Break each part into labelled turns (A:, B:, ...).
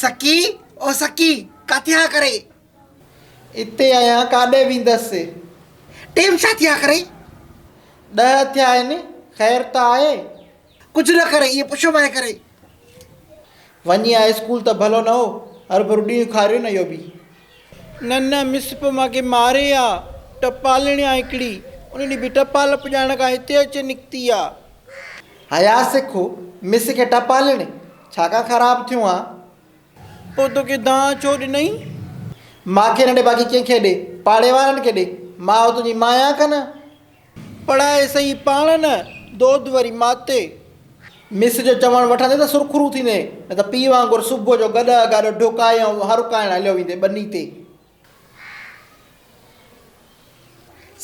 A: سڪي او سڪي ڪاٿي آن ڪري.
B: اتي آهيان ڪاڏي ويندس.
A: ٽيم ڇا ٿي آ ڪري.
B: ڏهه ٿيا آهن خير ته آهي.
A: ڪجهه نه ڪري ائين پڇيو مانء ڪري.
B: وڃي آ اسڪول ته ڀلو نه هو هرڀرو ڏينهن کاريو نه اهو به. نه نه مس پوء مان کي ماري آ ٽپالڻي آ هڪڙي ان ڏينهن به ٽپال پڄائڻ کان هتي اچي نڪتي آ. حياء سک مس کي ٽپالڻ ڇا کان خراب ٿيون آ. پوء توکي دانهن ڇو ڏنئي؟ مان کي نه ڏي باقي ڪنهن کي ڏي پاڙي وارن کي ڏي ماء تنهنجي مايان کان نه. پڙهائي سهي پاڻ نه، دود وري ماتي. مس جو چوڻ وٺندين ته سرخرو ٿيندين، نه ته پيء وانگر صبح جو گڏهه گاڏو ڍوڪائي ۽ هر ڪاهڻ هليو ويندين ٻني تي.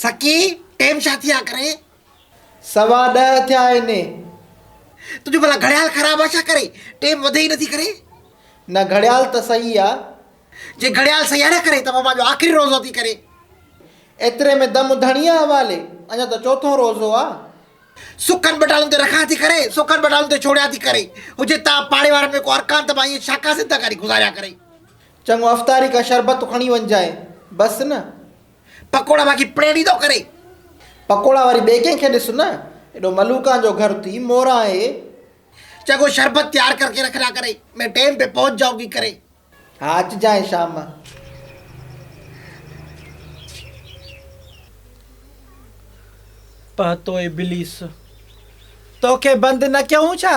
A: سڪي، ٽيم ڇا ٿي آ ڪري؟
B: 10:15 ٿيا آهن.
A: تنهنجو ڀلا گهڙيال خراب آ ڇا ڪري؟ ٽيم وڌي ئي نٿي ڪري؟
B: نه گهڙيال ته صحيح آ.
A: جي گهڙيال صحيح آ نه ڪري ته پوء مان جو آخري روزو ٿي ڪري.
B: ايتري ۾ دم ڌڻيء حوالي، اڃا ته چوٿون روزو آ.
A: سڪن ٻٽالن تي رکان ٿي ڪري، سڪن ٻٽالن تي ڇوڙيان ٿي ڪري. هجي تان پاڙي وارن ۾ ڪو ارڪان ته مان ائين شاڪا زندگاني گذاريان ڪري.
B: چڱو افطاري کان شربت کڻي وڃجانء، بس نه.
A: پڪوڙا باقي پڻي ڏيندو ڪري.
B: پڪوڙا وري ٻئي ڪنهن کي ڏس نه، ايڏو ملوڪان جو گهر ٿي موران اي.
A: چڱو شربت تيار ڪر ڪي رکنا ڪري، مين ٽيم پي پهچ جائون گي ڪري.
B: ها اچجانء شام. پهتو ابليس. توکي بند نه ڪيون ڇا؟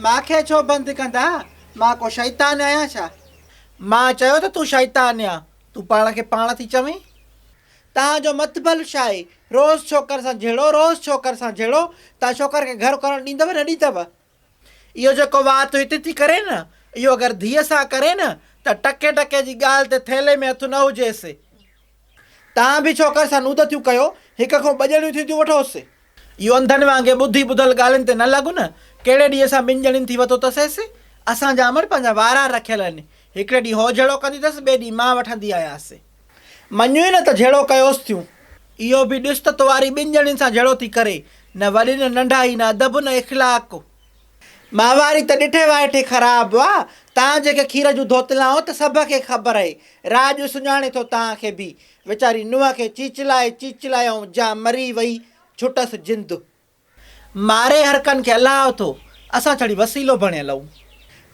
B: مان کي ڇو بند ڪندا؟ مان ڪو شيطان آهيان ڇا؟ مان چيو ته تون شيطان آن، تون پاڻ کي پاڻ ٿي چوين؟ توهان جو مطبل ڇا آهي؟ روز ڇوڪر سان جهيڙو، روز ڇوڪر سان جهيڙو، توهان ڇوڪر کي گهر ڪرڻ ڏيندؤ نه ڏيندؤ؟ اهو جيڪو وات هتي ٿي ڪري نه، اهو اگر ڌيء سان ڪري نه ته ٽڪي ٽڪي جي ڳالهه تي ٿيلهي ۾ هٿ نه هجيس. توهان به ڇوڪر سان نود ٿيون ڪيو، هڪ کان ٻه ڄڻيون ٿيون ٿيون وٺوس. اهو انڌن وانگي ٻڌي ٻڌل ڳالهين تي نه لڳ نه، ڪهڙي ڏينهن سان ٻن ڄڻين ٿي وتو تسيس. اسان جا امڙ پنهنجا وارا رکيل آهن، هڪڙي ڏينهن هو جهيڙو ڪندي اٿس، ٻئي ڏينهن مان وٺندي آهيانس. مڃيو ئي نه ته جهيڙو ڪيوس ٿيون. اهو به ڏس ته تواري ٻن ڄڻين سان جهيڙو ٿي ڪري، نه وڏي نه ننڍائي، نه ادب نه اخلاق. ماهواري ته ڏٺي وائٺي خراب آ، تان جيڪي کير جون ڌوتلان ته سڀ کي خبر اهي. راڄ سڃاڻي ٿو تان کي به. ويچاري نونهن کي چيچلائي چيچلائي ائون جان مري وئي، ڇٽس جند. ماري هرڪن کي الله ٿو، اسان ڇڙي وسيلو بڻيل آهون.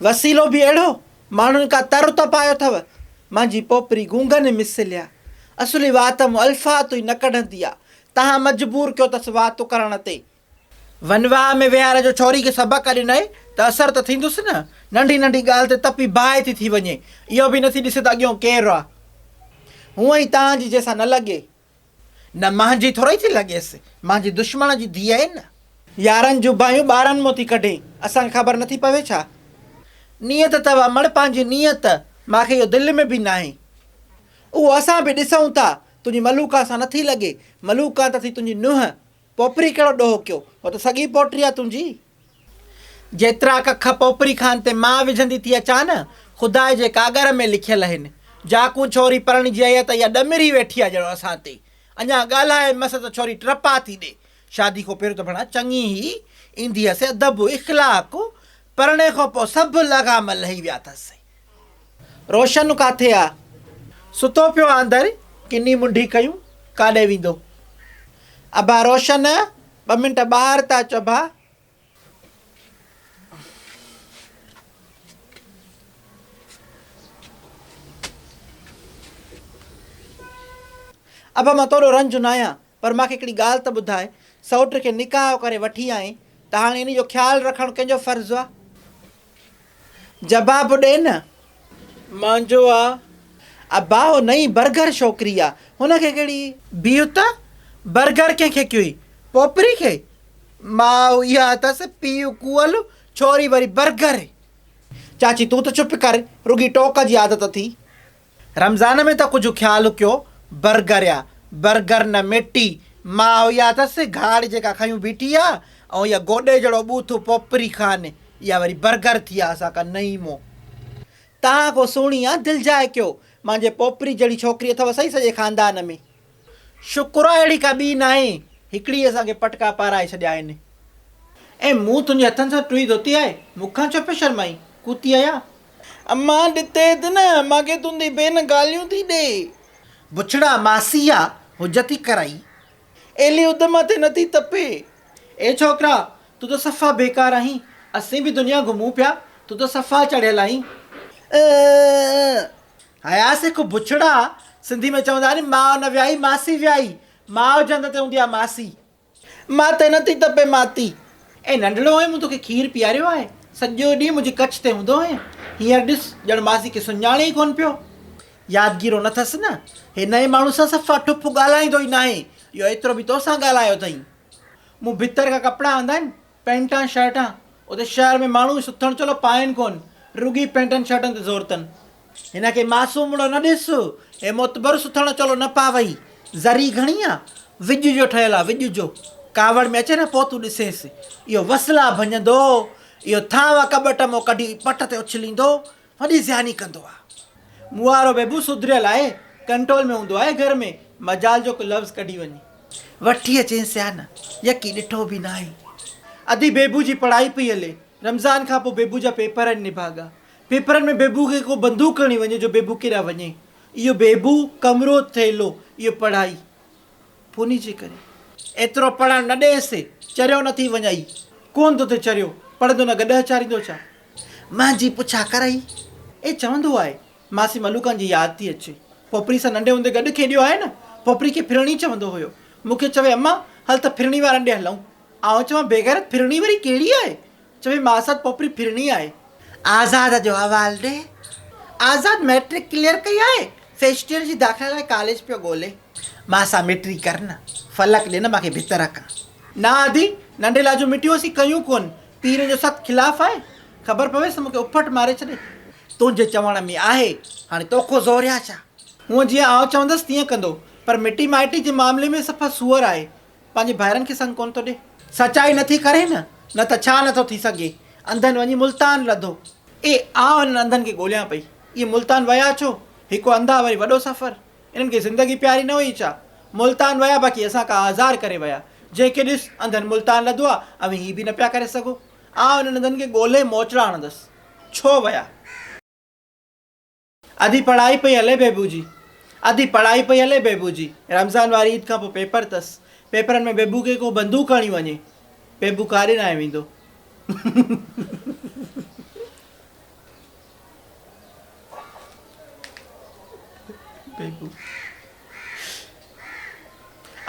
B: وسيلو به اهڙو، ماڻهن ڪا تر ته پايو اٿو. مانجهي پوپري گونگن مثل آ. اصلي وات مون الفاط ئي نه ڪڍندي آ. تهان مجبور ڪيو اٿس وات ڪرڻ تي. ونواهه ۾ ويهاري جو ڇوري کي سبق ڏنئي ته اثر ته ٿيندس نه. ننڍي ننڍي ڳالهه تي تپي باهه ٿي ٿي وڃي. اهو به نٿي ڏسي ته اڳيون ڪير آ. هونئن ئي تهان جي جنهن سان نه لڳي. نه مانجهي ٿورئي ٿي لڳيس، مانجهي دشمڻ جي ڌيء آهي نه. يارن جون باهيون ٻارن مون ٿي ڪڍين، اسان کي خبر نٿي پوي ڇا؟ نيت اٿو امڙ پنهنجي نيت، مان کي اهو دل ۾ به ناهي. اهو اسان به ڏسون ٿا، تنهنجي ملوڪان سان نٿي لڳي، ملوڪان ته ٿي تنهنجي نونهن. پوپري ڪهڙو ڏوهه ڪيو، هو ته سڳي پوٽري آ تنهنجي. جيترا ڪک پوپري خان تي مان وجهندي ٿي اچان نه، خداء جي ڪاڳر ۾ لکيل آهن. جاڪون ڇوري پرڻجي آئي آ ته اها ڏمري ويٺي آ ڄڻو اسان تي. اڃا ڳالهائي مس ته ڇوري ٽپا ٿي ڏي. شادي کان پهريون ته ڀڻا چڱي هئي، ايندي هيس ادب اخلاق، پرڻي کان پوء سڀ لغام لهي ويا اٿس. روشن ڪاٿي آ؟ ستو پيو آ اندر، ڪني منڍي ڪيون، ڪاڏي ويندو؟ ابا روشن، ٻه منٽ ٻاهر ته اچ ابا. ابا مان توڏو رنج ناهيان، پر مان کي هڪڙي ڳالهه ته ٻڌاء، سئوٽ کي نڪاح ڪري وٺي آئين ته هاڻي انهي جو خيال رکڻ ڪنهن جو فرض آ؟ جواب ڏي نه. مانجو آ. ابا هو نئين برگر ڇوڪري آ، هن کي ڪهڙي. بيهه ته، برگر ڪنهن کي ڪيوئي؟ پوپري کي؟ ماء اها اٿس، پيء ڪوئل، ڇوري وري برگر. چاچي تون ته چپ ڪر، رڳي ٽوڪ جي عادت اٿي. رمضان ۾ ته ڪجهه خيال ڪيو، برگر آ، برگر نه ميٽي، ماء اها اٿس، گهاڙ جيڪا کنيون بيٺي آ ۽ اها گوڏي جهڙو ٻوٿ پوپري خان، اها وري برگر ٿي آ اسان کان نعيمو. تهان کان سهڻي آ، دلجاء ڪيو، مانجي پوپري جهڙي ڇوڪري اٿو سهي سڄي خاندان ۾. شڪر آ اهڙي ڪا ٻي ناهي، هڪڙي اسان کي پٽڪا پارائي ڇڏيا آهن. ۽ مون تنهنجي هٿن سان ٽوئي ڌوتي آهي، مون کان ڇو پيو شرمائين، ڪوتي آهيان. امان ڏتي ته نه، مان کي تنهنجي ڀيڻ گاليون ٿي ڏي.
A: بڇڙا ماسي آ، حجت ٿي ڪرائي.
B: ايلي اد مٿي نٿي تپي. اي ڇوڪرا، تون ته صفا بيڪار آهين. اسين به دنيا گهمون پيا، تون ته صفا چڙهيل آهين.
A: حياس هڪ بڇڙا، سنڌي ۾ چوندا آهن ماء نه ويائي ماسي ويائي. ماء جي هنڌ تي هوندي آهي ماسي.
B: ماتي نٿي تپي ماتي.
A: اي ننڍڙو هئين مون توکي کير پياريو آهي. سڄو ڏينهن منهنجي ڪڇ تي هوندو هئين. هينئر ڏس ڄڻ ماسي کي سڃاڻي ئي ڪونه پيو. يادگيرو نه ٿس نه. هي نئين ماڻهو سان صفا ٺپ ڳالهائيندو ئي ناهي. اهو ايترو به توسان ڳالهايو اٿئي. مون ڀتر کان ڪپڙا آندا آهن. پينٽان شرٽان. اتي شهر ۾ ماڻهو سٿڻ چولو پائين ڪونه. رڳي پينٽن شرٽن تي زور اٿن. هن کي معصومڙو نه ڏس. هي معتبر سٿڻ چولو نه پاوئي. ذري گهڻي آ. وڄ جو ٺهيل آ، وڄ جو. ڪاوڙ ۾ اچي نه پوء تون ڏسينس. اهو وسلا ڀڃندو. اهو ٿانء ڪٻٽ مان ڪڍي پٽ تي اڇليندو. وڏي زياني ڪندو آ.
B: مون وارو بيبو سڌريل آهي. ڪنٽرول ۾ هوندو آهي گهر ۾. مجال جو ڪو لفظ ڪڍي وڃي.
A: وٺي اچينس ها نه. يڪي ڏٺو به ناهي.
B: ادي بيبو جي پڙهائي پئي هلي. رمضان کان پوء بيبو جا پيپر آهن نڀاڳا. پيپرن ۾ بيبو کي ڪو بندوق کڻي وڃي جو بيبو ڪيڏانهن وڃي. اهو بيبو، ڪمرو، ٿيلهو، اهو پڙهائي. پوني جي ڪري.
A: ايترو پڙهڻ نه ڏينس، چريو نه ٿي وڃئي.
B: ڪونه ٿو ٿئي چريو، پڙهندو نه گڏهه چاريندو ڇا؟
A: مانجهي پڇا ڪرئي.
B: اي چوندو آهي، ماسي ملوڪان جي ياد ٿي اچي. پوپري سان ننڍي هوندي گڏ کيڏيو آهي نه. پوپري کي ڦرڻي چوندو هيو. مون کي چوي اما، هل ته ڦرڻي وارن ڏي هلون. آئون چوان بيغيرت ڦرڻي وري ڪهڙي آهي؟ چوي ماسات پوپري ڦرڻي آهي.
A: آزاد جو حوال ڏي. آزاد مئٽرڪ ڪليئر ڪئي آهي، فرسٽ ايئر جي داخلا لاء ڪاليج پيو ڳولي. ماسا مٽري ڪر نه، فلڪ ڏي نه مان کي ڀتر ڪان.
B: نه ادي، ننڍي لاء جون مٽيون اسين ڪيون ڪونه، پير جو سخت خلاف آهي، خبر پويس ته مون کي اڦٽ ماري ڇڏي.
A: تنهنجي چوڻ ۾ آهي، هاڻي توکو زوريان ڇا؟
B: هونء جيئن آئون چوندس تيئن ڪندو، پر مٽي مائٽي جي معاملي ۾ صفا سوئر آهي، پنهنجي ڀائرن کي سڱ ڪونه ٿو ڏي.
A: سچائي نٿي ڪرين نه، نه ته ڇا نٿو ٿي سگهي. انڌن وڃي ملتان لڌو.
B: اي آء انهن انڌن کي ڳوليان پئي. اهي ملتان ويا ڇو؟ هڪ انڌا وري وڏو سفر. انهن کي زندگي پياري نه هئي ڇا؟ ملتان ويا باقي اسان کان آزار ڪري ويا. جنهن کي ڏس انڌن ملتان لڌو آ، اوهين هي به نه پيا ڪري سگهو. آء انهن انڌن کي ڳولي موچڙا هڻندس. ڇو ويا؟ اڌي پڙهائي پئي هلي بيبو جي. اڌي پڙهائي پئي هلي بيبو جي. رمضان واري عيد کان پوء پيپر اٿس. پيپرن ۾ بيبو کي ڪو بندوق هڻي وڃي. بيبو ڪاڏي ناهي ويندو. بيبو.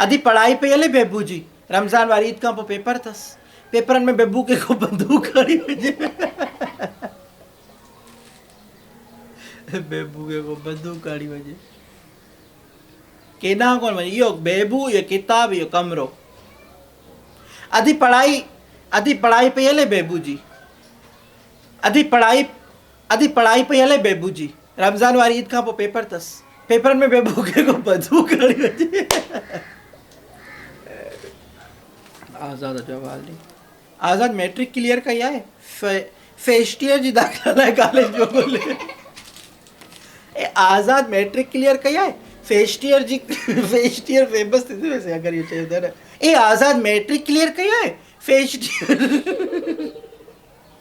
B: اڌي پڙهائي پئي هلي بيبو جي. رمضان واري عيد کان پوء پيپر اٿس. پيپرن ۾ بيبو کي ڪو بندوق هڻي وڃي. بيبو کي ڪو بندوق کڻي وڃي. ڪيڏانهن ڪونه وڃي. اهو بيبو، اهو ڪتاب، اهو ڪمرو. اڌي پڙهائي، اڌي پڙهائي پئي هلي بيبو جي. اڌي پڙهائي، اڌي پڙهائي پئي هلي بيبو جي. رمضان واري عيد کان پوء پيپر اٿس. پيپرن ۾ بيبو کي ڪو بندوق کڻي وڃي. آزاد جو حوال ڏي. آزاد مئٽرڪ ڪليئر ڪئي آهي. فرسٽ ايئر جي داخلا لاء ڪاليج پيو ڳولي. اي آزاد مئٽرڪ ڪليئر ڪئي آهي. فرسٽ ايئر جي فرسٽ ايئر فيمس ٿيندي ويسي اگر اهو چيو ته نه. اي آزاد مئٽرڪ ڪليئر ڪئي آهي. First year.